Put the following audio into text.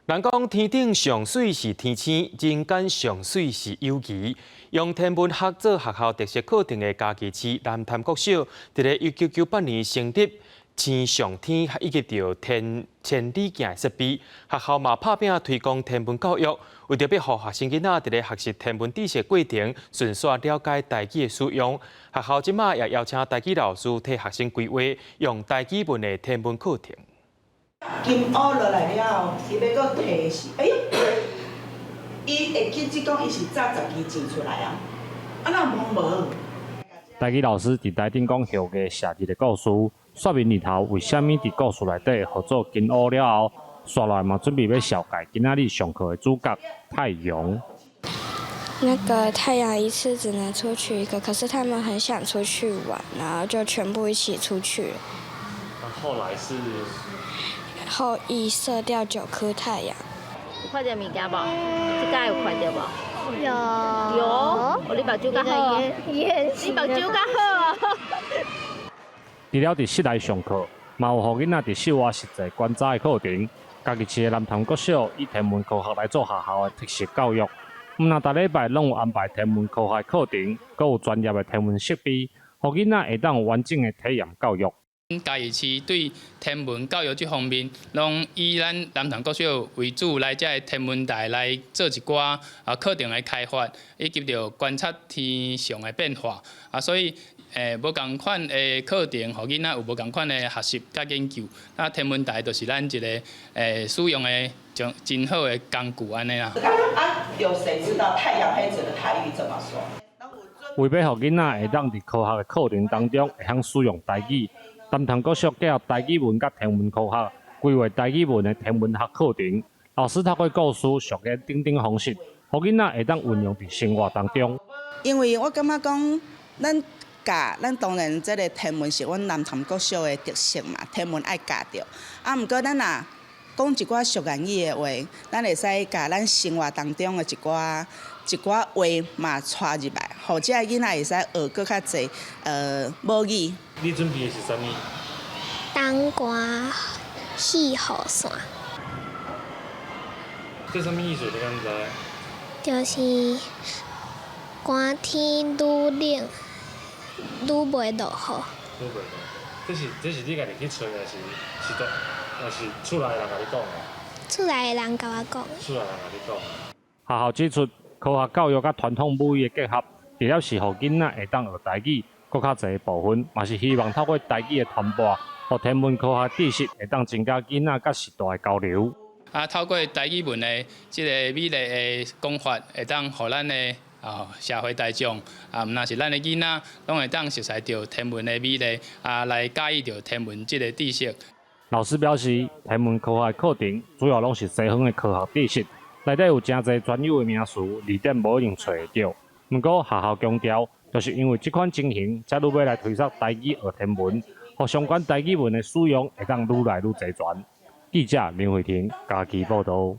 人講天頂上媠是天星，人間上媠是友誼。用天文學做學校特色課程的嘉義市南潭國小，佇咧1998年成立星上天以及著天千里鏡的設備，學校嘛拍拚推廣天文教育，為著欲予學生囡仔佇咧學習天文知識過程，順紲了解台語的使用。學校這馬也邀請台語老師替學生規劃用台語文的天文課程。金烏落來了後，伊欲閣提時，哎喲，伊會記得講伊是早十支錢出來啊，啊若無無。台語老師佇台頂講後月射日的故事，說明日頭為啥物佇故事內底號做金烏了後，紲落來嘛準備欲紹介今仔日上課的主角太陽。那個太陽一次只能出去一個，可是他們很想出去玩，然後就全部一起出去了。那後來是？後羿射掉九顆太陽。有看著物件無？這擺有看著無？有。有。哦，你目睭較好。你目睭較好。除了佇室內上課，嘛有予囡仔佇室外實際觀察的課程。嘉義市的南潭國小以天文科學來做學校的特色教育，毋但逐禮拜攏有安排天文科學的課程，閣有專業的天文設備，予囡仔會當有完整的體驗教育。嘉義市對天文教育這方面，攏以咱南潭國小為主，來這个天文台來做一寡課程的開發，以及著觀察天象的變化。啊，所以無仝款的課程，予囡仔有無仝款的學習佮研究。啊，天文台就是咱一个使用的真真好的工具按呢啦。啊，有誰知道太陽黑子的台語怎麼說？為欲予囡仔會當佇科學的課程當中會曉使用台語，南潭國小結合台語文佮天文科學，規劃台語文的天文學課程。老師透過故事、俗言等等方式，予囡仔會當運用佇生活當中。因為我感覺講，咱教咱當然這个天文是阮南潭國小的特色嘛，天文愛教著。啊，毋過咱若講一寡俗言語的話，咱會使共咱生活當中的一寡一寡話嘛帶入來，予這个囡仔會使學閣較濟母語。你準備的是啥物？冬寒四雨傘。這啥物意思？你敢知？就是寒天愈冷，愈袂落雨。愈袂落。這是你家己去揣，還是是都，還是厝內人共你講的？厝內的人共我講。厝內人共你講。學校指出，科學教育佮傳統母語的結合，除了是予囡仔會當學台語，閣較濟部分，嘛是希望透過台語的傳播，予天文科學知識會當增加囡仔佮時代的交流。啊，透過台語文的這個美麗的講法，會當予咱的社會大眾啊，毋但是咱的囡仔，攏會當熟悉著天文的美麗，啊，來佮意著天文這个知識。老師表示，天文科學課程主要攏是西方的科學知識，內底有誠濟專有的名詞，字典無一定揣會著。毋過學校強調，就是因為這款情形，才愈欲來推捒台語學天文，予相關台語文的使用會當愈來愈齊全。記者林慧婷嘉義報導。